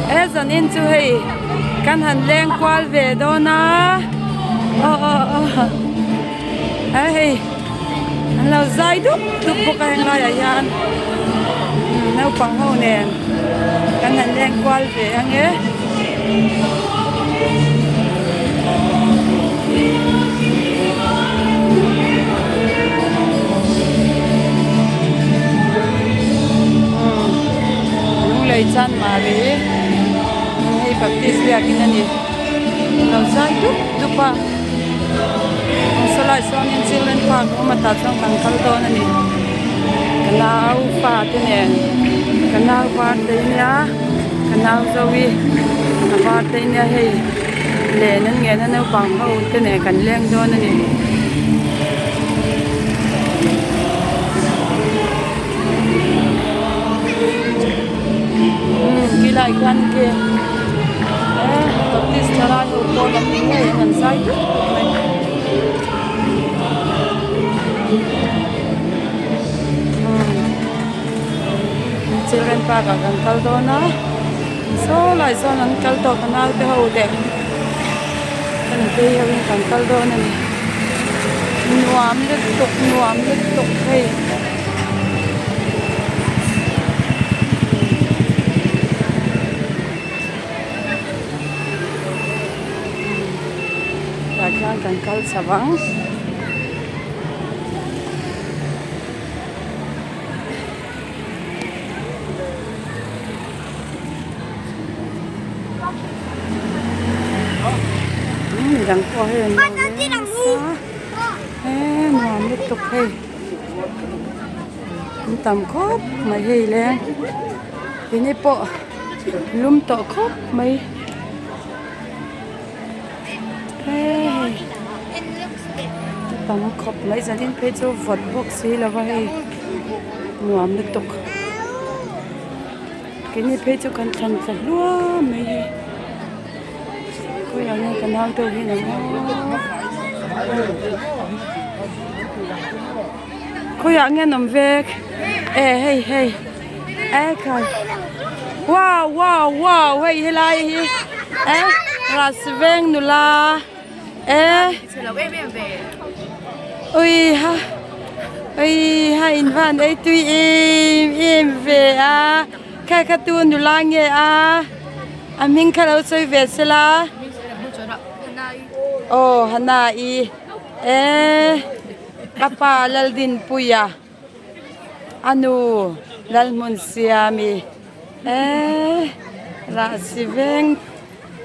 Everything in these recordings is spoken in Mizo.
He zanin chu hei kan han leng kual ve dawn a aw aw aw he hei an lo zai dup dup bawk a heng laiah hian naupang ho nen kan han leng kual ve ang e. Lunglei chan mari hei baptist biakin a ni lo zai dup dup a sawlai sawnin children park a awm a tah chuan kan kal dawn a ni ka nau fa te nen ka nau birthday ania ka nau zoe a birthday ania hei len an ngen a naupang ho te nen kan leng dawn a ni. Khilai khian khi baptist thalai ho pawl an ni ngei ang an zai dup dup mai. Children park ah kan kal dawn a saw lai sawn an kal tawh ka naute ho leh ka nutei ho in kan kal dawn a ni nuam lutuk nuam lutuk hei. Tah khian kan kal chho ang. Midang pawh hei an lo leng nasa he nuam lutuk hei an tam khawp mai hei le keini pawh lum tawh khawp mai he hei tam khawp mai zanin phei chu vawt bawk si lo va hei nuam lutuk keini phei chu kan thlan tla hluam mai hei khawiah nge ka nau deuh hi ang aw khawiah nge an awm vek e hei hei e khai wow wow wow hei helai hi e Rasveng nula e ui ha ui ha in van ei tui em em ve a kha kha tu nula nge a a hming kha lo sawi ve sela aw hana i e ka pa Laldinpuia a nu Lalhmunsiami eee rahsi veng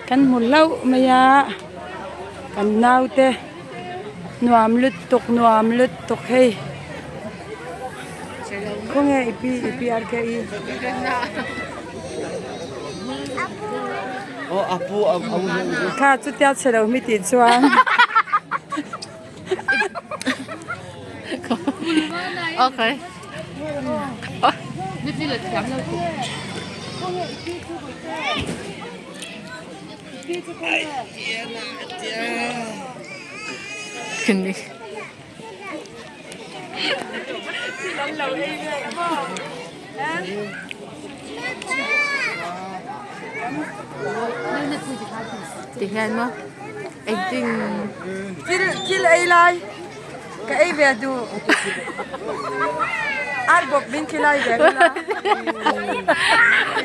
kan hmu hlauh mai a kan naute nuam lutuk nuam lutuk hei khawnge i pi i pi ar kha i kha chutia chhe lo mi tih chuan. Okay. Kini. Ti hian maw engtin thil thil ei lai ka ei ve duh ar bawp min khilai ve ula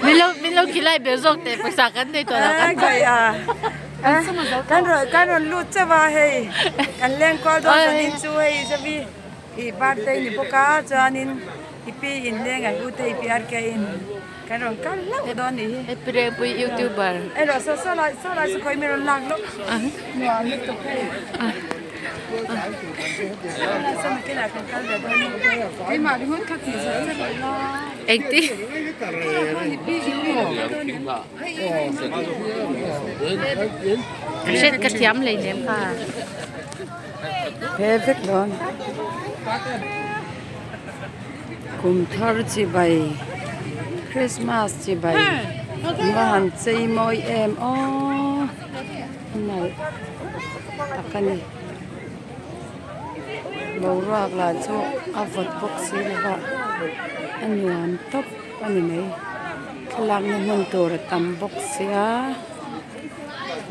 min lo min lo khilai ve zawk teh pawisa kan nei tawh lo kan kai a kan rawn kan rawn lut chauh a hei kan leng kual dawn chuanin chu hei zavi ih birthday ni bawk a chuanin i pi in leng an u te i pi ar ke in kan rawn kal hlauh dawn a nih hi. Hei Pirepui youtuber. Ei rawh saw saw lai saw lai chu khawi mi rawn lak lawk nuam lutuk hei. Saw lai saw nakinah kan kal ve dawn a ni keimah ringawt kha tih zawh che rawh la. Engti. Ka hriat ka thiam lei nem kha. He vek dawn. Kum thar chibai Christmas chibai an va han chei mawi em aw nalh tak a ni boruak lah chu a vawt bawk si lo va a nuam tawp a ni mai. Thlalakna hmun tur a tam bawk sia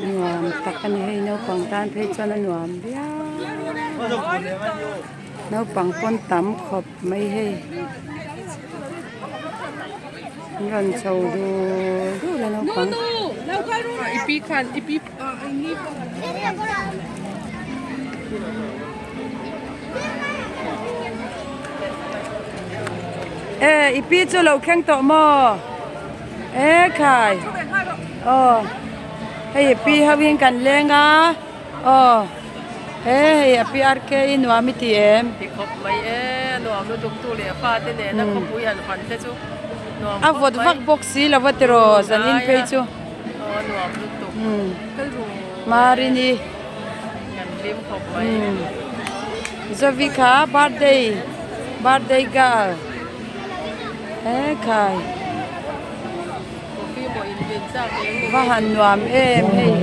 nuam tak a ni hei naupang tan phei chuan a nuam viau naupang pawn tam khawp mai hei an rawn chho dul dul a naupang. E i pi chu lo thleng tawh maw e khai aw hei i pi ho in kan leng a aw he hei a pi R K i nuam i ti em. Ti khawp mai e nuam lutuk tu leh fa te nena khawpui han fan te chu nuam khawp mai. A vawt vak bawk si lo va tiraw zan in phei chu. Aw nuam lutuk. Marini. Kan hlim khawp mai. Zovi kha birthday birthday girl he khai. Va han nuam em hei.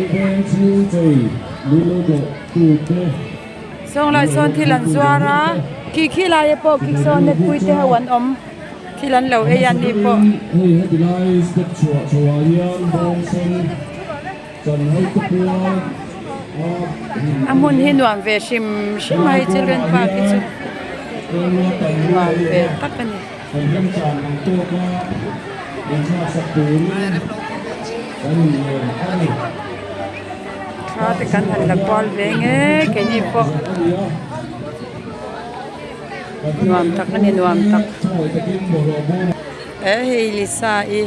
Sawnglai sawn thil an zuar a khi khi lai ah pawh khi sawn net pui te ho an awm thil an lo ei a ni pawh. A hmun hi nuam ve hrim hrim a hei children park hi chu nuam ve tak a ni. Thla te kan han la kual ve nge keini pawh nuam tak a ni nuam tak he hei Lisa i.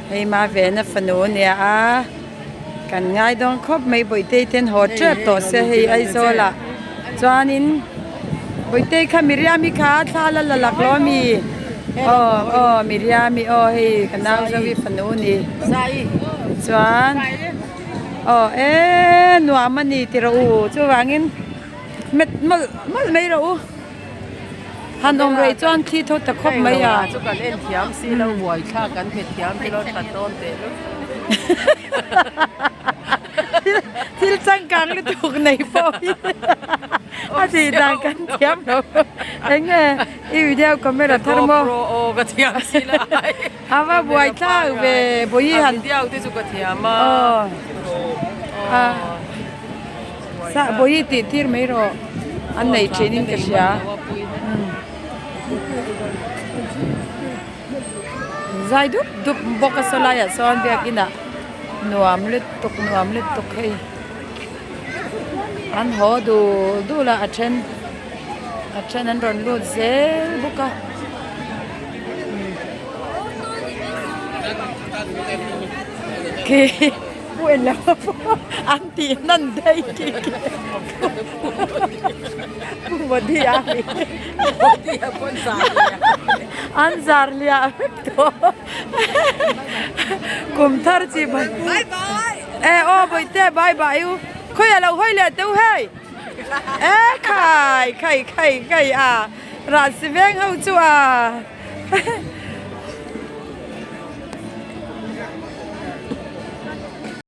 Hei ma vena fanu a nia a, kan ngai dawn khawp mai Bawihtei ten haw tep tawh se hei Aizawl ah chuanin Bawihtei kha Miriami kha thla la la lak lo ami aw aw Miriami aw hei ka nau Zoe fanu a ni chuan aw e nuam a ni ti rawh u chuvangin met mawlh mawlh mai rawh u. Han awm rei chuan thi tho ta khawp mai a. Chu kan en thiam si lo buai thlak kan hmet thiam te lo that dawn teh lu. Thil changkang lutuk nei pawh hi a tih dan kan thiam lo. Eng nge i video camera thar maw? GoPro aw ka thiam si lo. A va buai thlak ve Bawihi han. Video te chu ka thiam a. Aw. Sa bawihi tih tir mai rawh an nei thin in ka hria zai dup dup bawk a saw laiah sawn biakin ah nuam lutuk nuam lutuk hei an haw dul dul a a then a then an rawn lut zel bawk a. Pu en lo an tih hnan daih khi khi Pu Modi a ni an zar liah vek tawh kum thar chi bai e aw bawihte bye bye u khawi a lo hawi leh teuh hei e khai khai khai khai a rah si veng ho chu a.